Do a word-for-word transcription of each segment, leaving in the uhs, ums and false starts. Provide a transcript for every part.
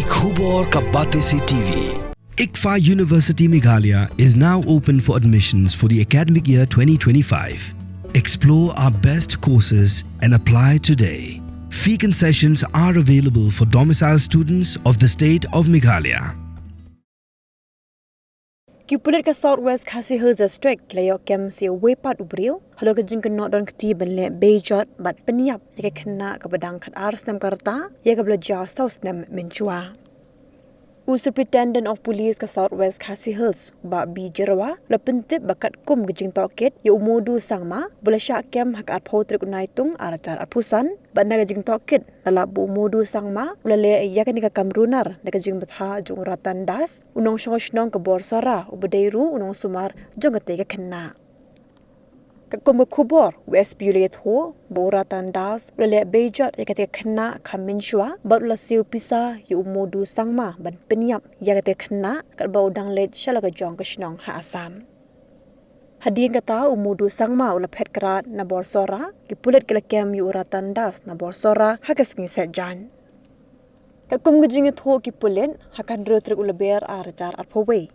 Khubor ka Batesi T V. ICFAI University Meghalaya is now open for admissions for the academic year twenty twenty-five. Explore our best courses and apply today. Fee concessions are available for domicile students of the state of Meghalaya. Ki pulit ka South West Khasi Hills District ki la ïoh kem sa uwei pat u briew halor ka jingkynnoh don kti ban leh beiñ jot bad pynïap ïa ka khynnah kaba dang khatar snem ka rta ïa kaba la jia saw snem mynshuwa. U Superintendent of Police ka South West Khasi Hills, Bah B Jyrwa, la pyntip ba katkum ka jingtohkit ïa u Modu Sangma ba la shah kem ha ka arphew tarik u Naitung arhajar arphew san, bad na ka jingtohkit la lap ba u Modu Sangma u la leh ïa kane ka kam runar da ka jingbthah jong u Ratan Das, u nongshong shnong ka Borsora, uba dei ruh u nongsumar jong katei ka khynnah. Katkum ka khubor, u S P u la ïathuh ba u Ratan Das u la leh beiñ jot ïa katei ka khynnah kham mynshuwa bad u la siew pisa ïa u Modu Sangma ban pynïap ïa katei ka khynnah katba u dang leit sha la ka jong ka shnong ha Assam. Hadien kata u Modu Sangma u la phet krad na Borsora, ki pulit ki la kem ïa u Ratan Das na Borsora ha ka sngi Saitjaiñ. Katkum ka jingïathuh ki pulit, ha ka hynriew tarik u Lber arhajar arphew wei,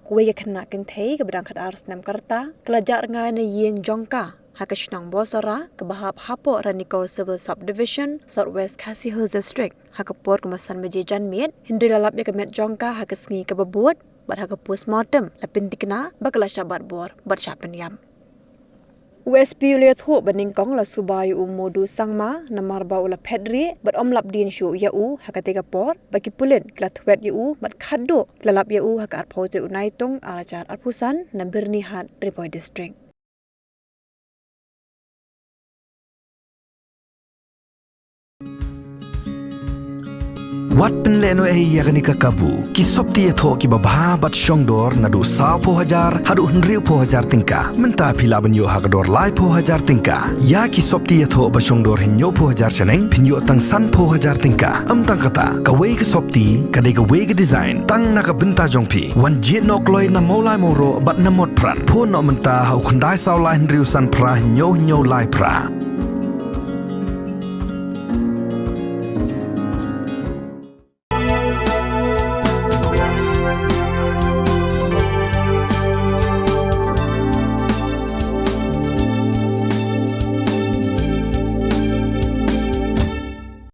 kawei ka khynnah kynthei kaba dang khatar snem ka rta ka la jah rngai na ïing jong ka ha ka shnong Borsora kaba hap hapoh Ranikor Civil Subdivision, South West Khasi Hills District, ha ka por kumba san baje janmiet, hynrei la lap ïa ka met jong ka ha ka sngi kaba bud bad ha ka postmortem la pynthikna ba ka la shah batbor bad shah pynïap. U S P u la ïathuh ba nyngkong la suba ïa u Modu Sangma namar ba u la phet rieh bad ym lap dien shuh ïa u ha katei ka por, bad ki pulit ki la thwet ïa u bad khatduh ki la lap ïa u ha ka arphew tarik u Naitung arhajar arphew san na Byrnihat, Ri Bhoi District. Wat pynlehnohei ïa kane ka kabu. Ki sopti ïathoh kiba bha bad shongdor naduh sawphew hajar haduh hynriewphew hajar tyngka. Mynta phi lah ban ïoh ha ka dor laiphew hajar tyngka. Ïa ki sopti ïathoh ba shongdor hynñiewphew hajar shaneng phin ïoh tang sanphew hajar tyngka. Ym tang kata, kawei ka sopti ka dei kawei ka design tang na ka bynta jong phi. Wan jied noh kloi na Mawlai Mawroh bad na Motphran. Phone noh mynta ha u khyndai saw lai hynriew san phra hynñiew hynñiew lai phra.